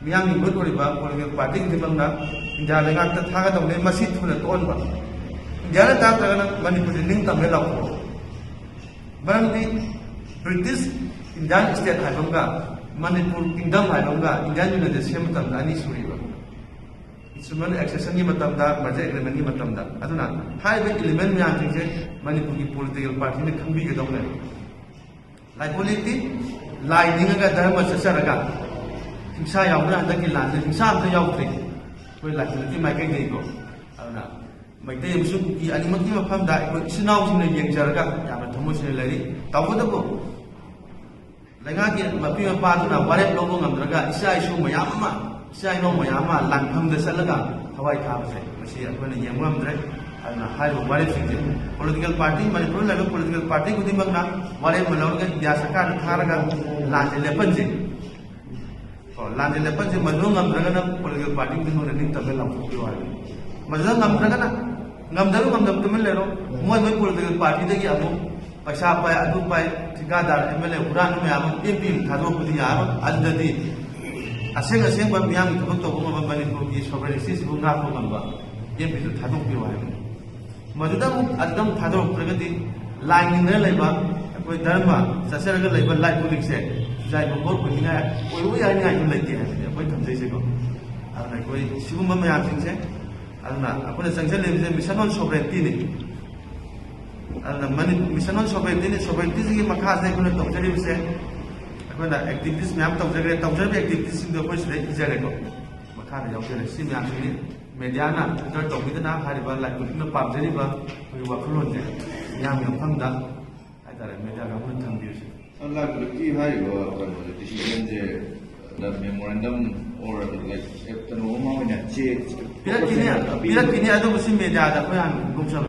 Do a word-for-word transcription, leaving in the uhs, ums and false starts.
ꯃꯤꯌꯥꯝꯒꯤ ꯃꯍꯨꯠ ꯑꯣꯏꯔꯤꯕ ꯄꯣꯂꯤꯇꯤꯀꯦꯜ ꯄꯥꯔꯇꯤꯁꯤꯡꯁꯤꯃꯛꯅ ꯏꯟꯗꯤꯌꯥ ꯂꯩꯉꯥꯛꯇ ꯊꯥꯒꯗꯧꯅꯦ, ꯃꯁꯤ ꯊꯨꯅ ꯇꯣꯛꯍꯟꯕ꯫ ꯏꯟꯗꯤꯌꯥꯅ ꯇꯥꯛꯇ꯭ꯔꯒꯅ ꯃꯅꯤꯄꯨꯔꯁꯦ ꯅꯤꯡꯇꯝꯃꯦ ꯂꯥꯎꯊꯣꯛꯑꯣ꯫ ꯃꯔꯝꯗꯤ ꯕ꯭ꯔꯤꯇꯤꯁ ꯏꯟꯗꯤꯌꯥꯟ ꯁ꯭ꯇꯦꯠ ꯍꯥꯏꯕ ꯑꯃꯒ ꯃꯅꯤꯄꯨꯔ ꯀꯤꯡꯗꯝ ꯍꯥꯏꯕ ꯑꯃꯒ ꯏꯟꯗꯤꯌꯥꯟ ꯌꯨꯅꯤꯌꯟꯁꯦ ꯁꯦꯝꯕ ꯃꯇꯝꯗ ꯑꯅꯤ ꯁꯨꯔꯤꯕ꯫ ꯏꯟꯁꯇ꯭ꯔꯨꯃꯦꯟ ꯑꯦꯛꯁꯦꯁꯟꯒꯤ ꯃꯇꯝꯗ, ꯃꯔꯖꯔ ꯑꯦꯒ꯭ꯔꯤꯃꯦꯟꯒꯤ ꯃꯇꯝꯗ꯫ ꯑꯗꯨꯅ ꯍꯥꯏꯔꯤꯕ ꯏꯂꯤꯃꯦꯟ ꯃꯌꯥꯝꯁꯤꯡꯁꯦ ꯃꯅꯤꯄꯨꯔꯒꯤ ꯄꯣꯂꯤꯇꯤꯀꯦꯜ ꯄꯥꯔꯇꯤꯅ ꯈꯪꯕꯤꯒꯗꯧꯅꯦꯕ꯫ ꯂꯥꯏꯄꯣꯂꯤꯛꯇꯤ ꯂꯥꯏ ꯅꯤꯡꯉꯒ ꯙꯔꯃ ꯆꯠꯆꯔꯒ ꯍꯤꯡꯁꯥ ꯌꯥꯎꯕ꯭ꯔꯥ? ꯍꯟꯗꯛꯀꯤ ꯂꯥꯟꯁꯦ ꯍꯤꯡꯁꯥ ꯑꯝꯇ ꯌꯥꯎꯗ꯭ꯔꯤ꯫ ꯑꯩꯈꯣꯏ ꯂꯥꯏꯄꯣꯂꯤꯛꯀꯤ ꯃꯥꯏꯀꯩꯗꯒꯤꯀꯣ꯫ ꯑꯗꯨꯅ ꯃꯩꯇꯩ ꯑꯃꯁꯨꯡ ꯀꯨꯀꯤ ꯑꯅꯤꯃꯛꯀꯤ ꯃꯐꯝꯗ ꯑꯩꯈꯣꯏ ꯏꯆꯤꯟ ꯏꯅꯥꯎꯁꯤꯡꯅ ꯌꯦꯡꯖꯔꯒ ꯌꯥꯝꯅ ꯊꯃꯣꯏ ꯁꯦꯡꯅ ꯂꯩꯔꯤ꯫ ꯇꯧꯕꯇꯕꯨ ꯂꯩꯉꯥꯛꯀꯤ ꯃꯄꯤ ꯃꯄꯥꯗꯨꯅ ꯋꯥꯔꯦꯞ ꯂꯧꯕ ꯉꯝꯗ꯭ꯔꯒ ꯏꯆꯥ ꯏꯁꯨ ꯃꯌꯥꯝ ꯑꯃ, ꯏꯆꯥ ꯏꯅꯥꯎ ꯃꯌꯥꯝ ꯑꯃ ꯂꯥꯟꯐꯝꯗ ꯆꯠꯂꯒ ꯊꯋꯥꯏ ꯊꯥꯕꯁꯦ, ꯃꯁꯤ ꯑꯩꯈꯣꯏꯅ ꯌꯦꯡꯕ ꯉꯝꯗ꯭ꯔꯦ꯫ ꯑꯗꯨꯅ ꯍꯥꯏꯔꯤꯕ ꯋꯥꯔꯦꯞꯁꯤꯡꯁꯦ ꯄꯣꯂꯤꯇꯤꯀꯦꯜ ꯄꯥꯔꯇꯤ, ꯃꯅꯤꯄꯨꯔꯗ ꯂꯩꯕ ꯄꯣꯂꯤꯇꯤꯀꯦꯜ ꯄꯥꯔꯇꯤ ꯈꯨꯗꯤꯡꯃꯛꯅ ꯋꯥꯔꯦꯞ ꯑꯃ ꯂꯧꯔꯒ ꯏꯟꯗꯤꯌꯥ ꯁꯔꯀꯥꯔꯗ ꯊꯥꯔꯒ ꯂꯥꯟꯁꯦ ꯂꯦꯞꯍꯟꯁꯦ꯫ ꯀꯣ, ꯂꯥꯟꯁꯦ ꯂꯦꯞꯍꯟꯁꯦ꯫ ꯃꯗꯨ ꯉꯝꯗ꯭ꯔꯒꯅ ꯄꯣꯂꯤꯇꯤꯀꯦꯜ ꯄꯥꯔꯇꯤ ꯈꯨꯗꯤꯡꯃꯛꯅ ꯅꯤꯡꯇꯝꯅ ꯂꯥꯎꯊꯣꯛꯄꯤꯌꯨ ꯍꯥꯏꯕꯅꯤ꯫ ꯃꯗꯨꯗ ꯉꯝꯗ꯭ꯔꯒꯅ, ꯉꯝꯗꯕ ꯉꯝꯗꯕ ꯇꯨꯃꯤꯟ ꯂꯩꯔꯣ꯫ ꯃꯣꯏ ꯃꯣꯏ ꯄꯣꯂꯤꯇꯤꯀꯦꯜ ꯄꯥꯔꯇꯤꯗꯒꯤ ꯑꯃꯨꯛ ꯄꯩꯁꯥ ꯄꯥꯏ, ꯑꯗꯨ ꯄꯥꯏ, ꯊꯤꯀꯥꯗꯥꯔ, ꯑꯦꯝ ꯑꯦꯜ ꯑꯦ ꯍꯨꯔꯥꯟꯕ ꯃꯌꯥꯝ ꯑꯃ ꯑꯦꯝ ꯄꯤ ꯑꯃ ꯊꯥꯗꯣꯔꯛꯄꯗꯤ ꯌꯥꯔꯣꯏ꯫ ꯑꯗꯨꯗꯗꯤ ꯑꯁꯦꯡ ꯑꯁꯦꯡꯕ ꯃꯤꯌꯥꯝꯒꯤ ꯊꯕꯛ ꯇꯧꯕ ꯉꯝꯕ, ꯃꯅꯤꯄꯨꯔꯒꯤ ꯁꯣꯚꯔꯦꯟꯁꯤꯁꯤꯕꯨ ꯉꯥꯛꯄ ꯉꯝꯕ ꯑꯦꯝ ꯄꯤꯗꯨ ꯊꯥꯗꯣꯛꯄꯤꯌꯨ ꯍꯥꯏꯕꯅꯤ꯫ ꯃꯗꯨꯗ ꯑꯃꯨꯛ, ꯑꯗꯨꯗ ꯑꯃꯨꯛ ꯊꯥꯗꯣꯔꯛꯇ꯭ꯔꯒꯗꯤ ꯂꯥꯏ ꯅꯤꯡꯗꯅ ꯂꯩꯕ, ꯑꯩꯈꯣꯏ ꯙꯔꯃ ꯆꯠꯆꯔꯒ ꯂꯩꯕ ꯂꯥꯏ ꯄꯨꯂꯤꯛꯁꯦ ꯆꯨꯖꯥꯏ ꯕꯣꯝꯕꯣꯔ ꯑꯣꯏꯅꯤꯡꯉꯥꯏ, ꯑꯣꯏꯔꯣꯏ ꯍꯥꯏꯅꯤꯡꯉꯥꯏꯁꯨ ꯂꯩꯇꯦ ꯍꯥꯏꯕꯅꯤ ꯑꯩꯈꯣꯏ ꯊꯝꯖꯩꯁꯦꯀꯣ꯫ ꯑꯗꯨꯅ ꯑꯩꯈꯣꯏ ꯁꯤꯒꯨꯝꯕ ꯃꯌꯥꯝꯁꯤꯡꯁꯦ, ꯑꯗꯨꯅ ꯑꯩꯈꯣꯏꯅ ꯆꯪꯁꯤꯜꯂꯤꯕꯁꯦ ꯃꯤꯁꯟ ꯑꯣꯟ ꯁꯣꯚꯔꯦꯟꯇꯤꯅꯤ꯫ ꯑꯗꯨꯅ ꯃꯅꯤ-, ꯃꯤꯁꯟ ꯑꯣꯟ ꯁꯣꯚꯔꯦꯟꯇꯤꯅꯤ꯫ ꯁꯣꯚꯔꯦꯟꯇꯤꯁꯤꯒꯤ ꯃꯈꯥꯁꯤꯗ ꯑꯩꯈꯣꯏꯅ ꯇꯧꯖꯔꯤꯕꯁꯦ, ꯑꯩꯈꯣꯏꯅ ꯑꯦꯛꯇꯤꯚꯤꯇꯤꯁ ꯃꯌꯥꯝ ꯇꯧꯖꯈ꯭ꯔꯦ꯫ ꯇꯧꯖꯔꯤꯕ ꯑꯦꯛꯇꯤꯚꯤꯇꯤꯁꯁꯤꯡꯗꯣ ꯑꯩꯈꯣꯏ ꯁꯤꯗ ꯏꯖꯔꯦꯀꯣ, ꯃꯈꯥꯗ ꯌꯥꯎꯖꯔꯦ꯫ ꯁꯤ ꯃꯌꯥꯝꯁꯤꯅꯤ ꯃꯦꯗꯤꯌꯥꯅ ꯐꯤꯜꯇꯔ ꯇꯧꯕꯤꯗꯅ ꯍꯥꯏꯔꯤꯕ ꯂꯥꯏꯄꯨꯂꯤꯛꯅ ꯄꯥꯝꯖꯔꯤꯕ ꯑꯩꯈꯣꯏꯒꯤ ꯋꯥꯈꯜꯂꯣꯟꯁꯦ ꯃꯤꯌꯥꯝꯒꯤ ꯃꯐꯝꯗ ꯍꯥꯏꯇꯥꯔꯦ, ꯃꯦꯗꯤꯌꯥ ꯀꯥꯡꯕꯨꯅ ꯊꯝꯕꯤꯕꯁꯦ꯫ ꯂꯥꯏꯄꯨꯂꯤꯛꯀꯤ ꯍꯥꯏꯔꯤꯕ ꯀꯩꯅꯣꯁꯦ, ꯗꯤꯁꯤꯖꯟꯁꯦ, ꯃꯦꯃꯣꯔꯦꯟꯗꯝ ꯑꯣꯔ ꯀꯩꯅꯣ ꯑꯃ ꯑꯣꯏꯅ ꯆꯦ ꯄꯤꯔꯛꯈꯤꯅꯤ, ꯄꯤꯔꯛꯈꯤꯅꯤ꯫ ꯑꯗꯨꯕꯨ ꯁꯤ ꯃꯦꯗꯤꯌꯥꯗ ꯑꯩꯈꯣꯏ ꯍꯥꯟꯅ ꯐꯣꯡꯗꯣꯛꯆꯕ